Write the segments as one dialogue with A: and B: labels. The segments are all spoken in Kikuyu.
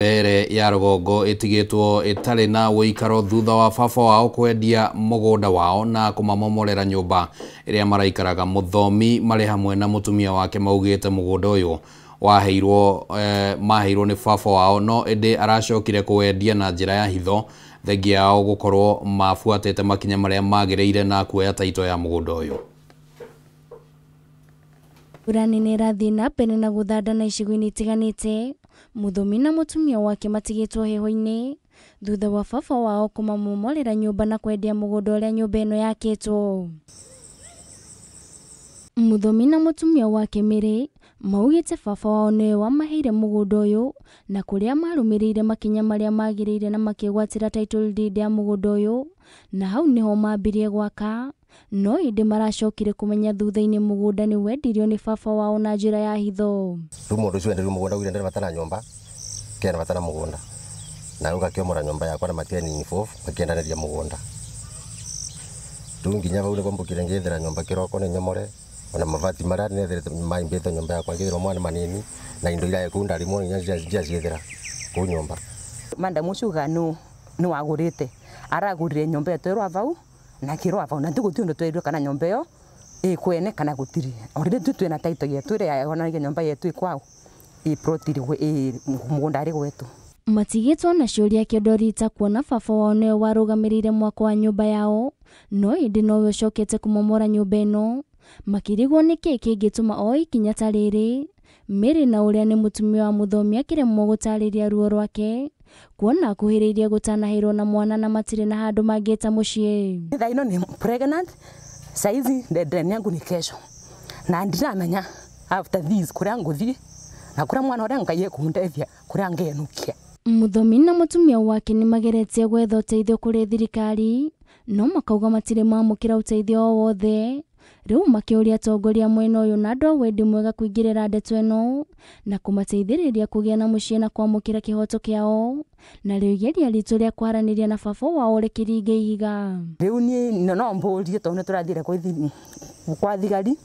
A: Mbeere ya rũgongo ĩtigĩtwo ĩtarĩ na ũikaro thutha wa baba wao kwendia mũgũnda wao na kũmamomorera nyũmba ĩrĩa maraikaraga. Mũthomi marĩ hamwe na mũtumia wake maugĩte mũgũnda ũyũ waheirwo maheirwo nĩ baba wao no ĩndĩ aracokire kũwendia na njĩra ya hitho thengia yao gũkorwo mabuatĩte makinya marĩa magĩrĩire na kuoya taito ya mũgũnda ũyũ.
B: Mbura nene ĩrathiĩ na mbere na gũthandana icigo-inĩ itiganĩte. Mũthomi na mũtumia wake matigĩtwo heho-inĩ thutha wa baba wao kũmamomorera nyũmba na kwendia mũgũnda ũrĩa nyũmba ĩno yakĩtwo. Mũthomi na mũtumia wake Mary maugĩte baba wao nĩwe wamaheire mũgũnda ũyũ na kũrĩa marũmĩrĩire makinya marĩa magĩrĩire na makĩgwatĩra title deed ya mũgũnda ũyũ, na hau nĩho mambirie gwaka. No ĩndĩ maracokire kũmenya thutha-inĩ mũgũnda nĩ wendirio nĩ baba wao na njĩra ya hitho.
C: Rĩu mũndũ ũcio enderio mũgũnda augire ndarĩ bata na nyũmba, kena bata na mũgũnda. Na rĩu gakĩomora nyũmba yakwa na matiani involve makĩendanĩria mũgũnda. Rĩu nginya hau nĩguo mbũkire ngĩethera nyũmba kĩroko nĩ nyomore ona mabati marĩa netherete maimbĩte nyũmba yakwa ngĩthirwo mwana manini na indo iria kũu ndarĩ mũno nginya njiaciethera kũu nyũmba.
D: Madam ũcio uga nĩ wagũrĩte aragũrire nyũmba ĩyo twerwa vau na kĩrwa vau na ndigũthiĩ ũndũ twerirwo kana nyũmba ĩyo ĩ kwene kana gũtirĩ. Already tu twĩna title yetu ĩrĩa yonanagia nyũmba yetu ĩ kwao ĩ plot ĩ mũgũnda arĩ gwetu.
B: Matigĩtwo na ciũria kĩndorita kuona baba wao nĩwe warũgamĩrĩire mwako wa nyũmba yao, no ĩndĩ nowe ũcokete kũmomora nyũmba ĩno. Makĩrigwo nĩkĩĩ kĩngĩtũma oe ikinya ta rĩrĩ. Mary na ũrĩa nĩ mũtumia wa mũthomi akĩremwo gũtarĩria ruo rwake kuona akuhĩrĩirie gũtanahĩrwo na mwana na matirĩ na handũ mangĩta mũciĩ.
D: Thaa ino ni pregnant saizi deadline yangu ni kesho na ndiramenya after this kuria nguthie na kuria mwana uria Ngai ekundethia kuria ngenukia.
B: Mũthomi na mũtumia wake nĩ mageretie gwetha ũteithio kũrĩ thirikari no makauga matirĩ mamũkĩra ũteithio o wothe. Rĩu makĩũria atongoria mwena ũyũ na andũ a wendi mwega kũingĩrĩra ndeto ĩno na kũmateithĩrĩria kũgĩa na mũciĩ na kwamũkĩra kĩhoto kĩao. Na rĩu igeria ritũ rĩa kwaranĩria na baba wao rĩkĩringa ihiga.
D: Rĩu niĩ no mbũrie tondũ nĩtũrathire kwa thigari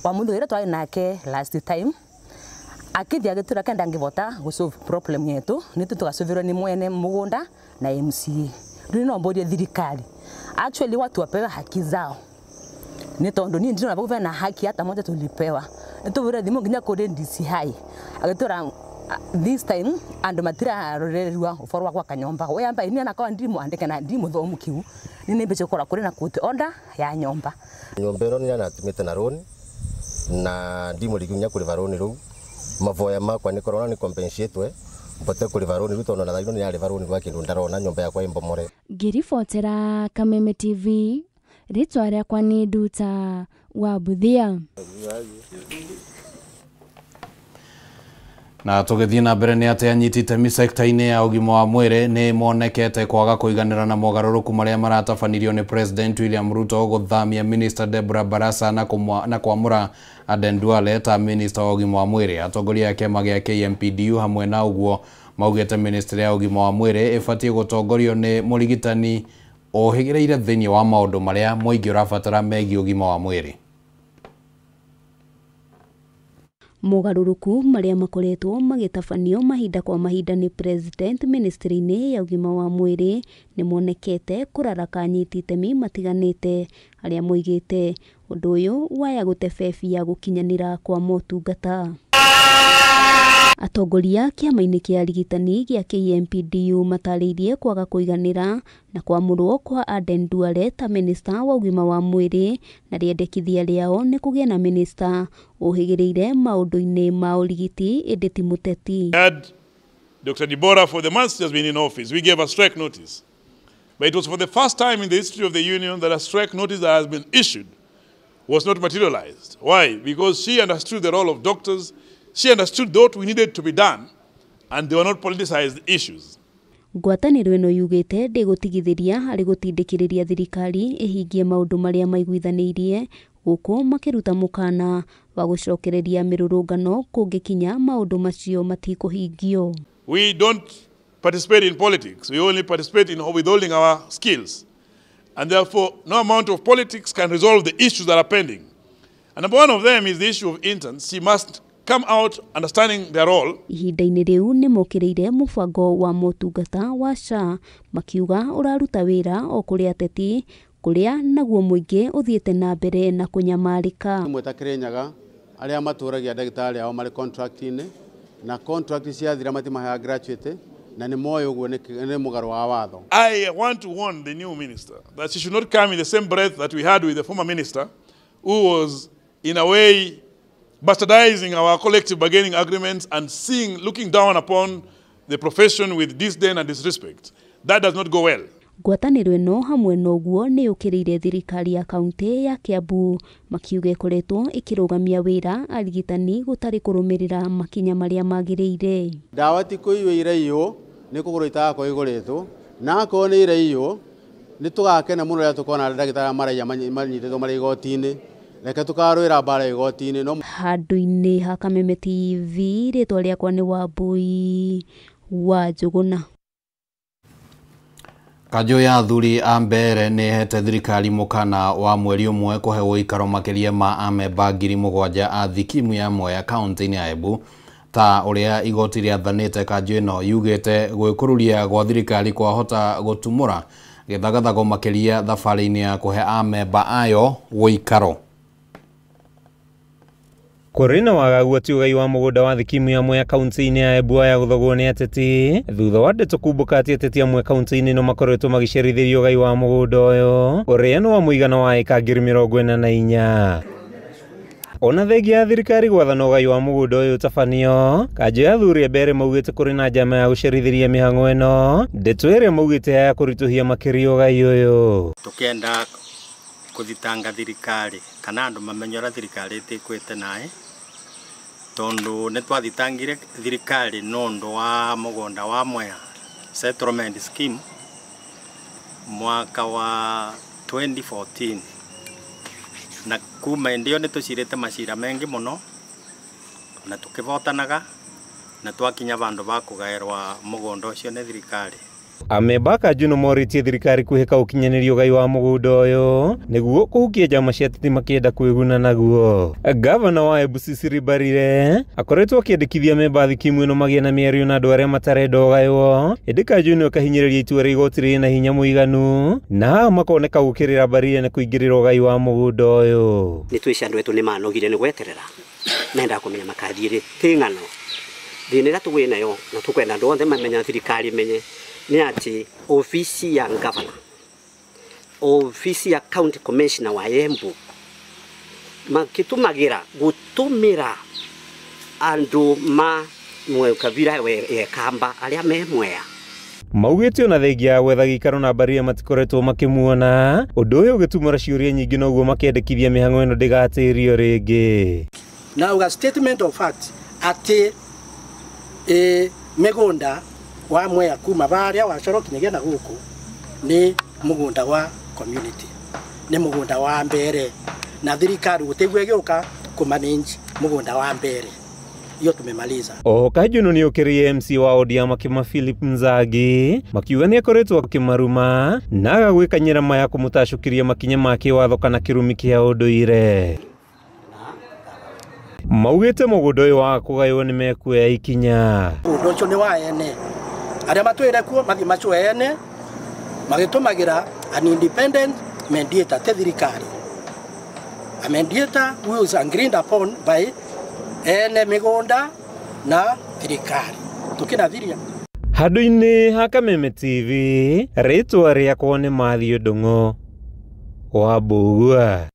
D: wa mũndũ ũrĩa twarĩ nake last time akĩthiĩ agĩtwĩra ke ndangĩbota gũ solve problem yetu nĩtũ tũgacoverwo nĩ mwene mũgũnda na MCA. Rĩu no mbũrie thirikari actually watu wapewe haki zao nĩ tondũ niĩ ndirona vau bena haki hata moja tulipewa. Nĩtũbũre thimũ nginya kũrĩ DCI agĩtwĩra this time andũ matirarorererua ũboro wa gwaka nyũmba we amba ini anakorwo ndi mwandĩke na ndi mũthomu kiu nĩ nĩmbĩce gũkorwo kũrĩ na court order ya nyũmba.
C: Nyũmba ĩno nĩ natũmĩte na rũni na ndimũrĩki nginya kũrĩba rũni rũu. Mavoya makwa nĩ korona nĩ compensate mbote kũrĩba rũni rũu tondũ na thaa ino nĩrarĩba rũni rwa kĩndũ ndarona nyũmba yakwa ĩmbomore.
B: Ngĩribotera Kameme TV, rĩtwa rĩakwa nĩ Nduta wa Buthia.
A: Na tũgĩthiĩ na mbere nĩ atĩ anyiti itemi sekta-inĩ ya ũgima wa mwĩrĩ nĩ monekete kwaga kũiganĩra na mogarũrũku marĩa maratabanirio nĩ President William Ruto gũthamia Minister Deborah Barasa na kwamũra Aden Duale ta Minister wa ũgima wa mwĩrĩ. Atongoria a kĩama gĩa KMPDU hamwe na ũguo maugĩte ministry ya ũgima wa mwĩrĩ ĩbatiĩ gũtongorio nĩ mũrigitani ũhĩgĩrĩire thĩinĩ wa maũndũ marĩa mũingĩ ũrabatara megiĩ ũgima wa mwĩrĩ.
E: Mogarũrũku marĩa makoretwo magĩtabanio mahinda kwa mahinda nĩ President ministry-inĩ ya ũgima wa mwĩrĩ nĩ monekete kũraraka anyiti itemi matiganĩte arĩa moigĩte ũndũ ũyũ waya gũtebebia gũkinyanĩra kwa motungata. Atongoria kĩama-inĩ kĩa arigitani gĩa KMPDU matarĩirie kwaga kũiganĩra na kwamũrwo kwa Aden Duale ta minista wa ũgima wa mwĩrĩ na rĩendekithia rĩao nĩ kũgĩa na minista ũhĩgĩrĩire maũndũ-inĩ ma ũrigiti ĩndĩ ti mũteti.
F: Dr. Deborah, for the months she has been in office, we gave a strike notice. But it was for the first time in the history of the union that a strike notice that has been issued was not materialized. Why? Because she understood the role of doctors. She understood what we needed to be done, and they were not politicized issues.
E: Ngwatanĩro ĩno yugĩte ndĩgũtigithĩria harĩ gũtindĩkĩrĩria thirikari ĩhingie maũndũ marĩa maiguithanĩirie gũkũ makĩruta mũkana wa gũcokereria mĩrũrũngano kũngĩkinya maũndũ macio matikũhingio.
F: We don't participate in politics. We only participate in withholding our skills. And therefore, no amount of politics can resolve the issues that are pending. And number one of them is the issue of interns. She must come out understanding their role.
E: Ihinda-inĩ rĩu nĩ mokĩrĩire mũbango wa motungata wa SHA makiuga ũraruta wĩra o kũrĩ ateti kũrĩa naguo mũingĩ ũthiĩte na mbere na kũnyamarĩka.
G: Imwe ta Kirinyaga arĩa matũragia ndagĩtarĩ ao marĩ contract-inĩ na contract ciathira matimaheaga gratuity na nĩ moĩ ũguo nĩ mũgarũ wa watho.
F: I want to warn the new minister that she should not come in the same breath that we had with the former minister, who was in a way bastardizing our collective bargaining agreements and looking down upon the profession with disdain and disrespect. That does not go well.
E: Ngwatanĩro ĩno hamwe na ũguo nĩ yũkĩrĩire thirikari ya kaunti ya Kiambu makiuga ĩkoretwo ĩkĩrũgamia wĩra arigitani gũtarĩ kũrũmĩrĩra makinya marĩa magĩrĩire.
G: Ndawa ti kũiywo iraiywo nĩ kũgũrwo itagakorwo igũrĩtwo na akorwo nĩ iraiywo nĩ tũgakena mũno rĩrĩa tũkona ndagĩtarĩ maraiya manyitĩtwo marĩ igoti-inĩ. Reke tũkarũĩra mbara igoti-inĩ no.
E: Handũ-inĩ ha Kameme TV rĩtwa rĩakwa nĩ Wambui wa Njũgũna.
A: Kanjũ ya athuri a Mbeere nĩ ĩhete thirikari mũkana wa mweri ũmwe kũhe ũikaro makĩria ma amemba 7,000 a thikimu ya Mwea kaunti-inĩ ya Embu ta ũrĩa igoti rĩathanĩte. Kanjũ ĩno yugĩte gwĩkururia gwa thirikari kwahota gũtumũra gĩthagathago makĩria thabarĩ-inĩ ya kũhe amemba ayo ũikaro.
H: Kũrĩ na wagagu atĩ ũgai wa mũgũnda wa thikimu ya Mwea kaunti-inĩ ya Embu aya gũthogwo nĩ ateti thutha wa ndeto kumbũka atĩ ateti amwe kaunti-inĩ no makoretwo magĩcerithĩrio ũgai wa mũgũnda ũyũ ũrĩa nĩ wa mũigana wa ĩka 44,000. Ona thengia ya thirikari gwathana ũgai wa mũgũnda ũyũ ũtabanio, kanjũ ya athuri a Mbeere maugĩte kũrĩ na njama ya gũcerithĩria mĩhang'o ĩno, ndeto ĩrĩa maugĩte ya kũritũhia makĩria ũgai ũyũ.
I: Tũkĩenda kũthitanga thirikari kana andũ mamenye ũrĩa thirikari ĩtĩkwĩte naĩ tondu nĩ twathitangire thirikari nĩ wa mũgũnda wa Mwea settlement scheme mwaka wa 2014 na kuma hĩndĩ ĩyo nĩ tũcirĩte macira mengi mũno na tũkĩvotanaga na twakinya vandũ va kũgaĩrwa mũgũnda ũcio nĩ thirikari.
H: Amemba kanjũ no morĩtie thirikari kwĩhĩka ũkinyanĩria ũgai wa mũgũnda ũyũ nĩguo kũhukia njama cia ateti makĩenda kwĩguna naguo. Gavana wa Embu Cecily Mbarire akoretwo akĩendekithia amemba a thikimu ĩno magĩe na mĩario na andũ arĩa matarenda ũgaywo, ĩndĩ kanjũ ĩno ĩkahinyĩrĩria itua rĩa igoti rĩrĩ na hinya mũiganu na haha makoneka gũkĩrĩra Mbarire na kũingĩrĩra ũgai wa mũgũnda ũyũ.
J: Nĩ twĩci andũ etũ nĩ manogire nĩ gweterera mendaga kũmenya makathiĩ rĩ ti ng'ano thĩna ĩrĩa tũgwĩ nayo na tũkwenda andũ othe mamenya thirikari menye nĩ atĩ ofisi ya governor, ofisi ya county commissioner wa Embu makĩtũmagĩra gũtũmĩra andũ ma kabira ya Kamba arĩa me Mwea.
H: Maugĩte ona thengia ya gwetha gĩikaro na Mbarire matikoretwo makĩmuona, ũndũ ũyũ ũgĩtumũra ciũria nyingĩ noguo makĩendekithia mĩhang'o ĩno ndĩgatĩrio rĩngĩ.
K: Na uga statement of fact atĩ mĩgũnda wa Mwea kuma varia wa Coro kinyagia na gũkũ nĩ mũgũnda wa community, nĩ mũgũnda wa Mbeere na thirikari gũtĩguo ĩgĩũka kũ manage mũgũnda wa Mbeere. Hiyo tumemaliza.
H: Oho kanjũ ĩno nĩ yũkĩrĩire MC wa ODM Makĩma Philip Nzangi makiuga nĩ akoretwo akĩmaruma na agagwĩkanyĩra maya kũmũtacũkĩria makinya ma kĩwatho kana kĩrumi kĩa ũndũire. Maugĩte mũgũnda ũyũ wa kũgaywo nĩ mekuoya ikinya.
K: Mũgũnda ũcio nĩ wa ene arĩa matwĩre kuo mathiĩ macoe ene magĩtũmagĩra an independent mediator te thirikari, a mediator who is agreed upon by ene mĩgũnda na thirikari tũkĩnathiria.
H: Handũ-inĩ ha Kameme TV rĩtwa rĩakwa nĩ Mathiũ Ndung'u wa Mbugua.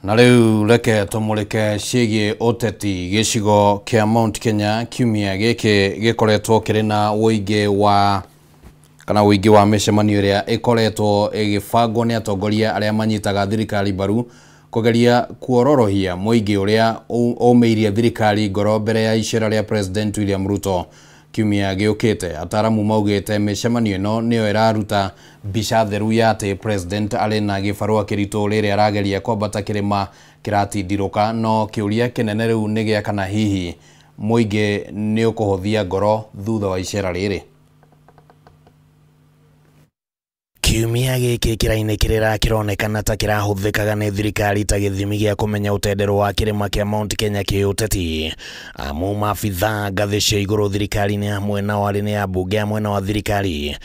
A: Na rĩu reke tũmũrĩke ciĩgiĩ ũteti gĩcigo kĩa Mount Kenya kiumia gĩkĩ gĩkoretwo kĩrĩ na ũingĩ wa kana ũingĩ wa mĩcemanio ĩrĩa ĩkoretwo ĩgĩbangwo nĩ atongoria arĩa manyitaga thirikari mbaru kũgeria kuororohia mũingĩ ũrĩa ũmĩirie thirikari ngoro mbere ya icera rĩa President William Ruto kiumia gĩũkĩte. Ataramu maugĩte mĩcemanio ĩno nĩyo ĩraruta mbica theru ya atĩ President arĩ na gĩbarũa kĩritũ rĩrĩa arageria kwambata kĩrĩma kĩratindirũka, no kĩũria kĩnene rĩu nĩ gĩa kana hihi mũingĩ nĩ ũkũhũthia ngoro thutha wa icera rĩrĩ. Kiumia gĩkĩ kĩrainĩ kĩrĩra kĩronekana ta kĩrahũthĩkaga nĩ thirikari ta gĩthimi gĩa kũmenya ũtenderũ wa kĩrĩma kĩa Mount Kenya kĩũteti. Amu maabithaa ngathĩ cia igũrũ thirikari-inĩ hamwe na arĩ nĩ ambunge a mwena wa thirikari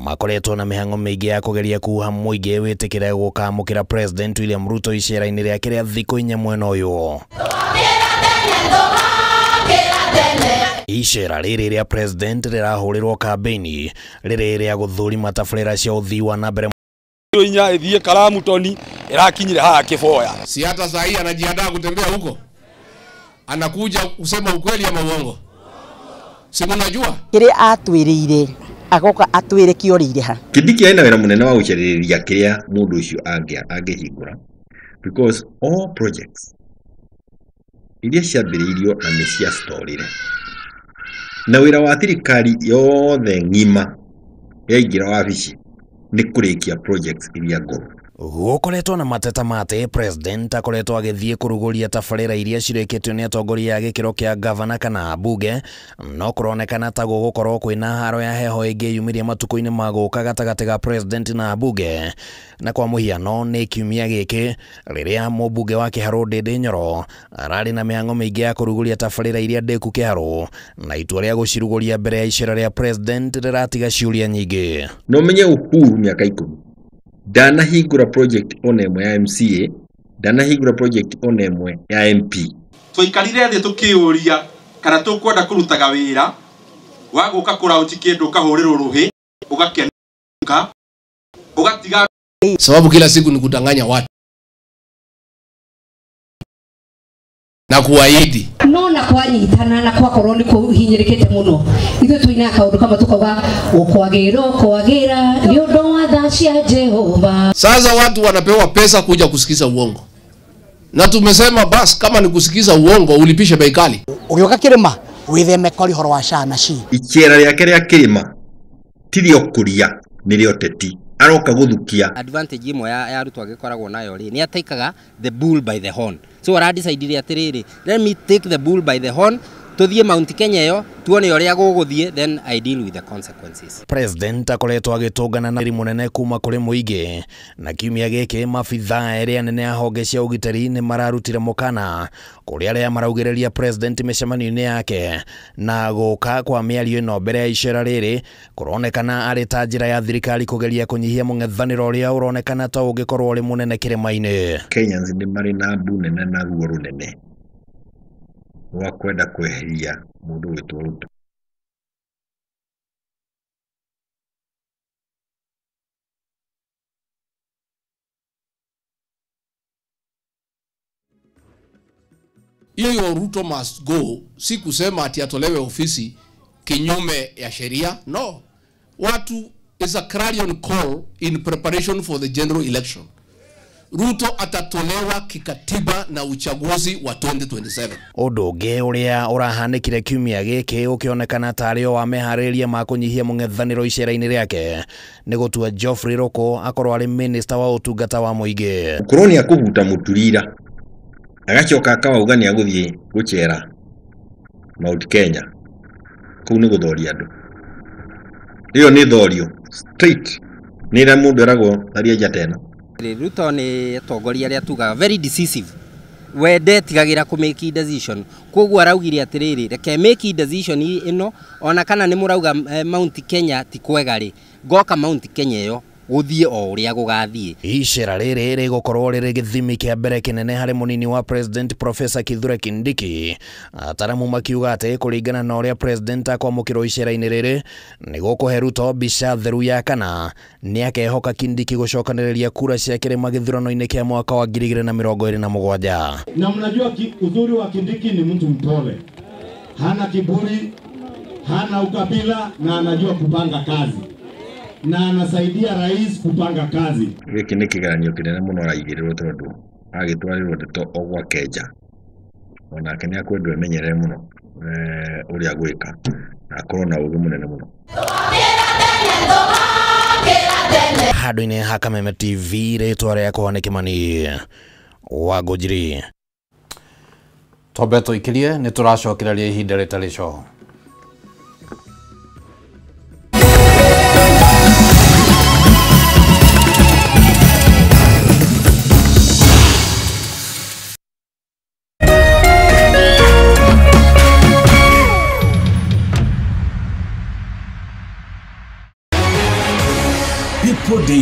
A: makoretwo na mĩhang'o mĩingĩ ya kũgeria kuha mũingĩ wĩtĩkĩre gũkamũkĩra President William Ruto icera-inĩ rĩake rĩa thikũ inya mwena ũyũ. Icera rĩrĩ rĩa President rĩrahũrĩrwo kambĩini rĩrĩ rĩa gũthũrima tabarĩra cia ũthii wa na mbere.
L: Inya ithie Karamu Toni irakinyire haha Kiboya.
M: Si hata saa hii anajiandaa kutembea huko. Anakuja kusema ukweli ama uongo? Si mnajua?
N: Kire atwiriire agoka atwire kiorire ha.
O: Kindiki aina wira munene wa gucereriria kiria mundu ucio angihingura because all projects iria ciambiriirio na ni ciastorire. Na wira wa thirikari yothe ng'ima yaingira wabici ni kurikia projects iria ngũrũ.
A: Gũkoretwo na mateta mate President akoretwo agĩthiĩ kũrugũria tabarĩra iria cirĩkĩtio nĩ atongoria a gĩkĩro kĩa gavana kana mbunge, no kũronekana ta gũgũkorwo kwĩna haro ya heho ĩngĩyumĩria matukũ-inĩ ma gũka gatagatĩ ga President na mbunge. Na kwa mũhiano nĩ kiumia gĩkĩ rĩrĩa mũmbunge wa Kĩharũ Ndĩndĩ Nyoro ararĩ na mĩhang'o mĩingĩ ya kũrugũria tabarĩra iria ndĩku Kĩharũ, na itua rĩa gũcirugũria mbere ya icera rĩa President rĩratiga ciũria nyingĩ.
O: No menye Uhuru mĩaka 10 ndanahingũra project ona ĩmwe ya MCA, ndanahingũra project ona ĩmwe ya MP.
L: Twaikarire thĩ tũkĩũria kana tũkwenda kũrutaga wĩra wa gũka kũraunji kĩndũ ũkahũrĩrwo rũhĩ ũgakenũka ũgatiga,
M: sababu kila siku ni kudanganya watu na kuahidi.
P: No na kwanyitana na kwakorwo ni kuhinyirikite muno ithuĩ twina kaundu kama tukauga ukwagĩra ukwagĩra nĩ ũndũ wa tha cia Jehova.
M: Sasa watu wanapewa pesa kuja kusikiza uongo, na tumesema bas, kama ni kusikiza uongo ulipishe bei kali.
K: Ũgĩũka kĩrĩma wĩtheme kori horo wa SHA na SHI.
O: Icera rĩake rĩa kĩrĩma ti rĩa ũkũria, nĩ rĩa ũteti. Aroka guthukia.
I: Advantage imwe ya Ruto agikoragwo nayo ri ni ataikaga the bull by the horn. So ara decide atiriri, let me take the bull by the horn, tuthie Mount Kenya yo tuone uria guguthie, then I deal with the consequences.
A: President akoretwo agitungana na munene kuma kuri muingi, na kiumia giki mabithaa eri anene a honge cia ugiteri ni mararutire mukana kuri aria maraugiriria President micemanio-ini yake, na guka kwa miario ino mbere ya icera riri kuronekana ari ta njira ya thirikari kugeria kunyihia mung'ethaniro uria uronekana ta ungikorwo uri munene kirima-ini.
O: Kenyans ni mari na mbu nene na ruo runene rwa kwenda kweheria mundu witwo Ruto.
M: Hiyo Ruto must go si kusema ati atolewe ofisi kinyume ya sheria. No, watu is a clarion call in preparation for the general election. Ruto atatolewa kikatiba na uchaguzi wa 2027.
A: Ũndũ ũngĩ ũrĩa ũrahanĩkire kiumia gĩkĩ ũkĩonekana tarĩ o wa meharĩrĩria ma kũnyihia mũng'ethanĩro icera-inĩ rĩake nĩ gũtua Geoffrey Ruku akorwo arĩ minista wa ũtungata wa mũingĩ.
O: Gũkorwo nĩ akũbuta mũturira agacoka akawauga nĩ agũthiĩ gũcera Mount Kenya, kũu nĩ gũthoria andũ. Ĩyo nĩ thorio straight, nĩ ĩrĩa mũndũ eragwo tharia njata ĩno.
I: Ruto ni atongoria aria tugaga very decisive, we ndetigagira ku make decision, koguo araugire atiriri reke make decision ino ona kana ni murauga Mount Kenya ti kwega ri, ngoka Mount Kenya iyo guthie o uria gugathie.
A: Icera riri rigukorwo riri githimi kia mbere kinene hari munini wa President Professor Kithure Kindiki. Ataramu makiuga ati kuringana na uria President akwamukirwo icera-ini riri ni gukuhe Ruto mbica theru ya kana ni akehoka Kindiki gucokaniriria kura cia kirima githurano-ini kia mwaka wa 2027.
Q: Na mnajua uzuri wa Kindiki ni mtu mpole, hana kiburi, hana ukabila na anajua kupanga kazi na anasaidia rais kupanga kazi.
O: Giki ni kigeranio kinene muno araigĩrĩrwo tondu agĩtwarĩrwo ndeto o gwa Kenja, onake nĩ akwendwo emenyerere mũno ũrĩa agwĩka na akorwo na ũgĩ mũnene mũno.
A: Handũ-inĩ ha Kameme TV, rĩtwa rĩakwa nĩ Kĩmani wa Ngũnjiri. Twambe tũikĩrie nĩ tũracokereria ihinda rĩtarĩ coho.
R: People Day.